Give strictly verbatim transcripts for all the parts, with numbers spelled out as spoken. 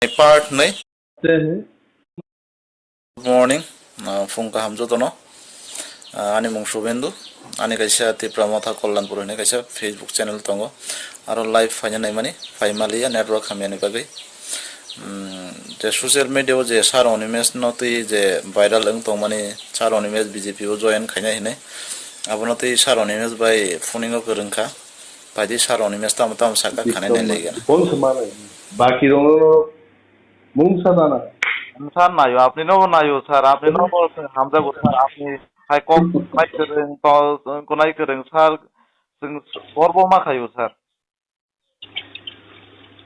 Part hwnwi. Good morning, ah, phung kaham jotono. Ah, ani mung Subendu, ani kaisa Tipra Motha Kalyanpur hwnwi kaisa Facebook channel tongo. Aro live phaina naimani, phaimaliya network hamyani bagwi. Hmm, je social media o je Sir Animesh no twi je viral wng tongmani, Sir Animesh B J P o join khaina hinwi. Abono twi Sir Animesh bai phoningo kwrwngkha. Paidi Sir Animesh tamo tamo saka khanai nai legena. Phone se manai. Baki rongno mungsa nana. Sir nayo, apni no nayo sir, apni no hamjago sir, apni hai kok nai kwrwng, to kunai kwrwng sir, chwng gorbo ma khayo sir.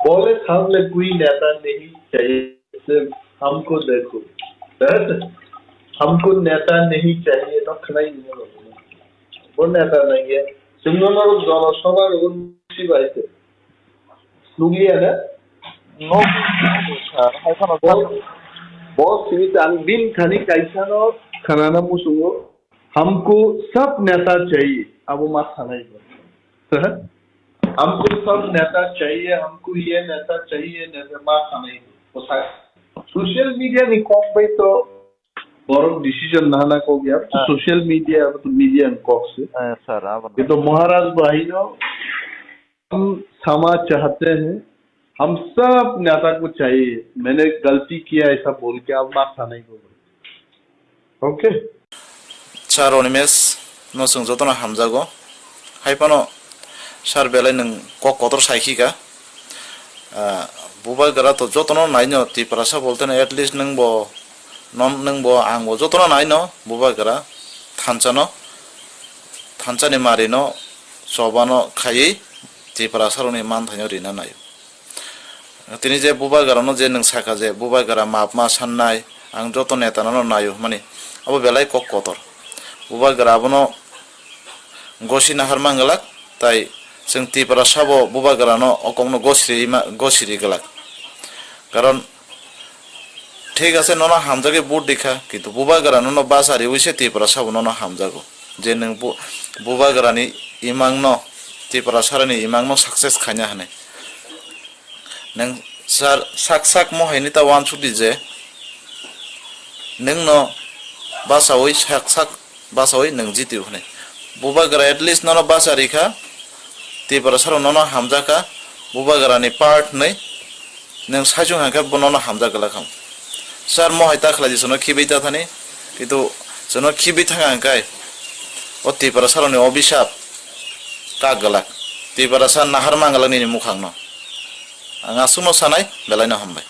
बोले सामने कोई नेता नहीं चाहिए, सिर्फ हमको देखो। हमको नेता नहीं चाहिए, तो खनाई नहीं बोलते। वो नेता नहीं है। Chwngno norok jonosabha rwgwi sibaise. Nukliya na? No, sir. Hai kheno, sir. Bo, bo simi ta ang bini thani kaisa no khanana muchungo. Hamko sab neta chahiye. Abo ma sanai bo. Hamko sab neta chahiye, hamko ye neta chahiye, neta ma sanai bo. Bo sa-, social media ni kok bai to borok decision nana kok ya. Ah. Social media, abo to media ni kok se. Eh, sir, abo. Kintu Maharaj bhai no हम क्षमा चाहते हैं, हम सब नेता को चाहिए, मैंने गलती किया ऐसा बोल के आप माफ नहीं करो। Okay? Sir Animesh no chwng jotono hamjago. Hai phano sir belai nwng kok kotor sai khika. Ah, bubagra to jotono naino Tiprasa bolteno at least nwngbo, non-, nwngbo, angbo jotono naino bubagra thansa no, thansa ni mari no, choba no khaiwi Tiprasa rokni manthaino rina naio. Tini je bubagra no je nwng saka je bubagra map ma sannai, ang joto neta no naio hwnmani, abo belai kok kotor. Bubagra abono gosi nahar manglak, tai chwng Tiprasa bo bubagra no o kok no gosiri ma, gosiri glak. Karon thik ase, nono hamjagwi vote rikha, kintu bubagra nono bachariwi se Tiprasa bo nono hamjago. Je nwng bu-, bubagra ni imang no, Tiprasa rokni imang no success khaina hwnwi. Nwng sir, sak sak mo hai neta wansukdi je nwng no bachawi sak sak bachawi nwng jitio hwnwi. Bubagra at least nono bacha rikha, Tiprasa rok nono hamjakha, bubagra ni part hwnwi nwng saichung hangkhe bo nono hamjak glak ham. Sir mo hai ta khlai di, chwngno khibi ta thani, kintu chwngno khibi thang hangkhe o Tiprasa rokni obisap kak glak. Tiprasa nahar manglak nini mukhang no. Ang aswkno sanai, belai no hambai.